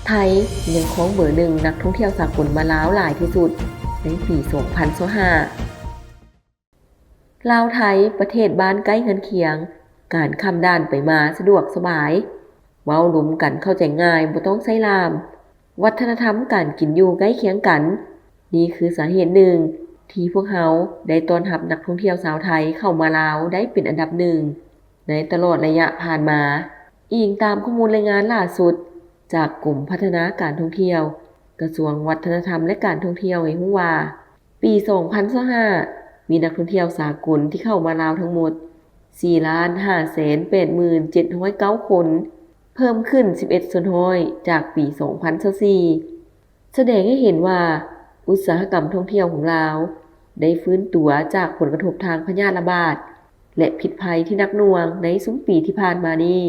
ໄທຍັງຄອງເບີໜຶ່ງນັກທ່ອງທ່ຽວສາກົນມາລາວຫຼາຍທີ່ສຸດໃນປີສອງພັນຊາວຫ້າ. ລາວ-ໄທ ປະເທດບ້ານໃກ້ເຮືອນຄຽງ, ການຂ້າມດ່ານໄປມາສະດວກສະບາຍ, ເວົ້າລົມກັນເຂົ້າໃຈງ່າຍ ບໍ່ຕ້ອງໃຊ້ລ່າມ, ວັດທະນະທຳການກິນຢູ່ໃກ້ຄຽງກັນ, ນີ້ຄືສາເຫດໜຶ່ງທີ່ພວກເຮົາໄດ້ຕ້ອນຮັບນັກທ່ອງທ່ຽວຊາວໄທເຂົ້າມາລາວໄດ້ເປັນອັນດັບໜຶ່ງໃນຕະຫຼອດໄລຍະຜ່ານມາ, ອີງຕາມຂໍ້ມູນລາຍງານຫຼ້າສຸດຈາກກົມພັດທະນາການທ່ອງທ່ຽວ, ກະຊວງວັດທະນະທຳ ແລະ ການທ່ອງທ່ຽວໃຫ້ຮູ້ວ່າ ປີສອງພັນຊາວຫ້າ ມີນັກທ່ອງທ່ຽວສາກົນທີ່ເຂົ້າມາລາວທັງໝົດສີ່ລ້ານຫ້າແສນແປດໝື່ນເຈັດຮ້ອຍເກົ້າຄົນ, ເພີ່ມຂຶ້ນສິບເອັດສ່ວນຮ້ອຍຈາກປີສອງພັນຊາວສີ່ ສະແດງໃຫ້ເຫັນວ່າອຸດສາຫະກຳທ່ອງທ່ຽວຂອງລາວໄດ້ຟື້ນຕົວຈາກຜົນກະທົບທາງພະຍາດລະບາດ ແລະ ພິດໄພທີ່ໜັກໜ່ວງໃນຊຸມປີທີ່ຜ່ານມານີ້.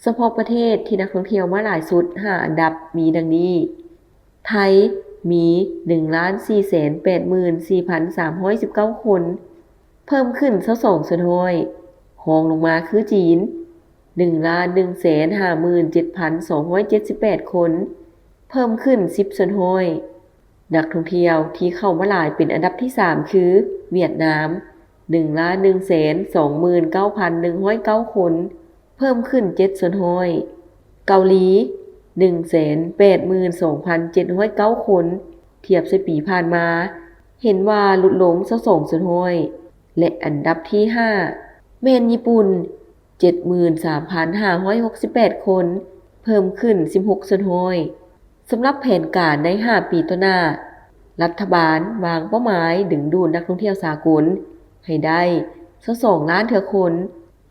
ສະເພາະປະເທດທີ່ນັກທ່ອງທ່ຽວມາຫຼາຍສຸດຫ້າອັນດັບມີດັ່ງນີ້: ໄທ ມີໜຶ່ງລ້ານສີ່ແສນແປດໝື່ນສີ່ພັນສາມຮ້ອຍສິບເກົ້າຄົນ, ເພີ່ມຂຶ້ນຊາວສອງສ່ວນຮ້ອຍ, ຮອງລົງມາຄືຈີນ ໜຶ່ງລ້ານໜຶ່ງແສນຫ້າໝື່ນເຈັດພັນສອງຮ້ອຍເຈັດສິບແປດຄົນ, ເພີ່ມຂຶ້ນສິບສ່ວນຮ້ອຍ. ນັກທ່ອງທ່ຽວທີ່ເຂົ້າມາຫຼາຍເປັນອັນດັບທີສາມຄືຫວຽດນາມ ໜຶ່ງລ້ານໜຶ່ງແສນສອງໝື່ນເກົ້າພັນໜຶ່ງຮ້ອຍເກົ້າຄົນ, ເພີ່ມຂຶ້ນເຈັດສ່ວນຮ້ອຍ, ເກົາຫຼີ ໜຶ່ງແສນແປດໝື່ນສອງພັນເຈັດຮ້ອຍເກົ້າຄົນ, ທຽບໃສ່ປີຜ່ານມາ ເຫັນວ່າຫຼຸດລົງຊາວສອງສ່ວນຮ້ອຍ ແລະ ອັນດັບທີຫ້າແມ່ນຍີ່ປຸ່ນ ເຈັດໝື່ນສາມພັນຫ້າຮ້ອຍຫົກສິບແປດຄົນ, ເພີ່ມຂຶ້ນສິບຫົກສ່ວນຮ້ອຍ. ສຳລັບແຜນການໃນຫ້າປີຕໍ່ໜ້າ, ລັດຖະບານວາງເປົ້າໝາຍດຶງດູດນັກທ່ອງທ່ຽວສາກົນໃຫ້ໄດ້ຊາວສອງລ້ານເທື່ອຄົນ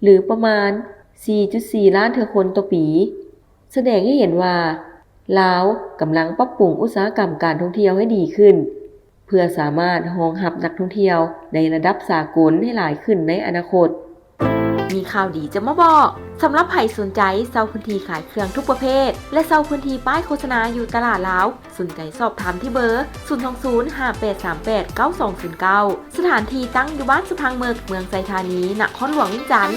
ຫຼື ປະມານສີ່ຈຸດສີ່ລ້ານເທື່ອຄົນຕໍ່ປີ, ສະແດງໃຫ້ເຫັນວ່າລາວກຳລັງປັບປຸງອຸດສາຫະກຳການທ່ອງທ່ຽວໃຫ້ດີຂຶ້ນ ເພື່ອສາມາດຮອງຮັບນັກທ່ອງທ່ຽວໃນລະດັບສາກົນໃຫ້ຫຼາຍຂຶ້ນໃນອະນາຄົດ. ມີຂ່າວດີຈະມາບອກ. ສຳລັບໃຜສົນໃຈເຊົ່າພື້ນທີ່ຂາຍເຄື່ອງທຸກປະເພດ ແລະ ເຊົ່າພື້ນທີ່ປ້າຍໂຄສະນາຢູ່ຕະຫຼາດລາວ, ສົນໃຈສອບຖາມທີ່ເບີ ສູນສອງສູນ ຫ້າແປດສາມແປດ ເກົ້າສອງສູນເກົ້າ. ສະຖານທີ່ຕັ້ງຢູ່ບ້ານສະພັງເມິກ, ເມືອງໄຊທານີ, ນະຄອນຫຼວງວຽງຈັນ.